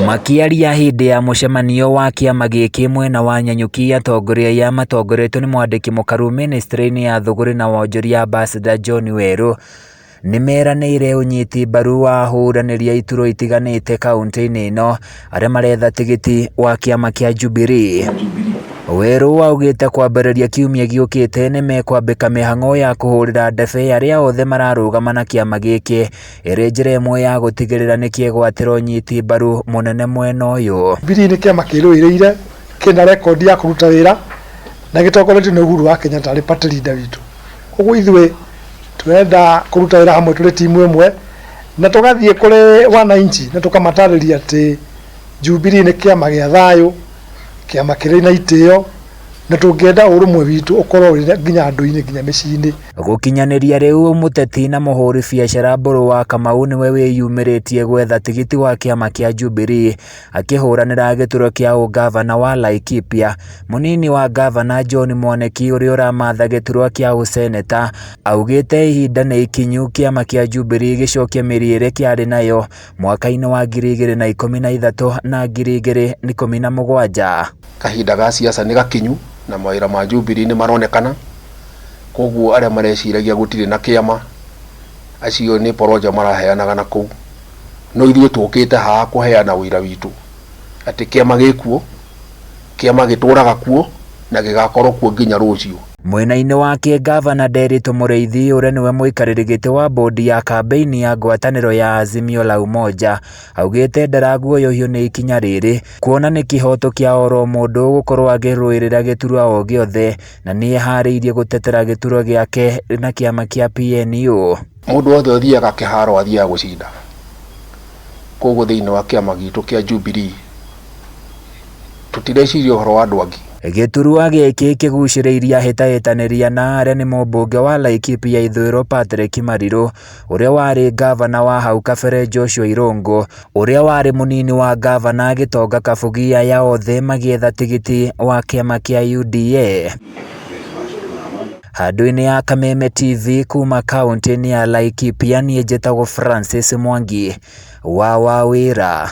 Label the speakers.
Speaker 1: Makĩaria hĩndĩ ya mũcemanio wa kĩama gĩkĩ mwena wa Nanyuki, atongoria aya matongoretio nĩ mwandĩki mũkaru mĩnĩstrĩ-inĩ ya thũgũrĩ na wonjoria Ambassador John Werũ nĩmeranĩire ũnyiti mbaru wa ahũranĩri a iturwa itiganĩte kauntĩ-inĩ ĩno arĩa maretha tigiti wa kĩama kĩa Jubilee. Werũ augĩte kwambĩrĩria kiumia gĩũkĩte nĩmekwambĩka mĩhang'o ya kũhũrĩra ndebe arĩa othe mararũgama na kĩama gĩkĩ ĩrĩ njĩra ĩmwe ya gũtigĩrĩra nĩkĩegwatĩra ũnyiti mbaru mũnene mwena ũyũ.
Speaker 2: Jubilee nĩ kĩama kĩrũĩrĩire kĩna rekondi ya kũruta wĩra na gĩtongoretio nĩ Uhuru wa Kenyatta arĩ party leader witũ. Koguo ithuĩ tũrenda kũruta wĩra hamwe tũrĩ timu ĩmwe na tũgathiĩ kũrĩ wananchi na tũkamatarĩria atĩ Jubilee nĩ kĩama gĩa thayũ, kĩama kĩrĩ na itĩo na tũngĩenda ũrũmwe witũ ũkorwo ũrĩ nginya andũ-inĩ nginya mĩciĩ-inĩ.
Speaker 1: Gũkinyanĩria rĩu mũteti na mũhũri biacara Mbũrũ wa Kamau nĩwe wĩyumĩrĩtie gwetha tigiti wa kĩama kĩa Jubilee akĩhũranĩra gĩturwa kĩa ũngavana wa Laikipia. Mũnini wa ngavana John Mwaniki ũrĩa ũramatha gĩturwa kĩa ũseneta augĩte ihinda nĩ ikinyu kĩama kĩa Jubilee gĩcokie mĩri ĩrĩa kĩarĩ nayo mwaka-inĩ wa 2013 na 2017.
Speaker 3: Kahinda ga siasa nĩ gakinyu na mawĩra ma Jubilee nĩ maronekana, koguo arĩa mareciragia gũtirĩ na kĩama acio nĩ porojo maraheanaga na kũu, no ithuĩ tũkĩte haha kũheana ũira witũ atĩ kĩama gĩkuo, kĩama gĩtũraga kuo na gĩgakorwo kuo nginya rũciũ.
Speaker 1: Mwena-inĩ wake ngavana Nderitu Mũrĩithi ũrĩa nĩwe mũikarĩri gĩtĩ wa bodi ya kambĩini ya ngwatanĩro ya Azimio la Umoja augĩte ndaraguoyohio nĩ ikinya rĩrĩ kuona nĩ kĩhoto kĩa oro mũndũ gũkorwo akĩrũĩrĩra gĩturwa o gĩothe na nĩeharĩirie gũtetera gĩturwa gĩake na kĩama kĩa PNU.
Speaker 3: Mũndũ wothe ũthiaga kĩharo athiaga gũcinda, koguo thĩinĩ wa kĩama gitũ kĩa Jubilee tũtireciria ũhoro wa andũ angĩ.
Speaker 1: Gĩturwa gĩkĩ kĩgucĩrĩirie ahĩtahĩtanĩri ana arĩa nĩ mũmbunge wa Laikipia ithũĩro Patrick Mariru, ũrĩa warĩ ngavana wa hau kabere Joshua Irũngũ, ũrĩa warĩ mũnini wa ngavana Gĩtonga Kabugia aya othe magĩetha tigiti wa kĩama kĩa UDA. Handũ-inĩ ya Kameme TV kuma kaũntĩ-inĩ ya Laikipia niĩ njĩtagwo Francis Mwangi wa Wawĩra.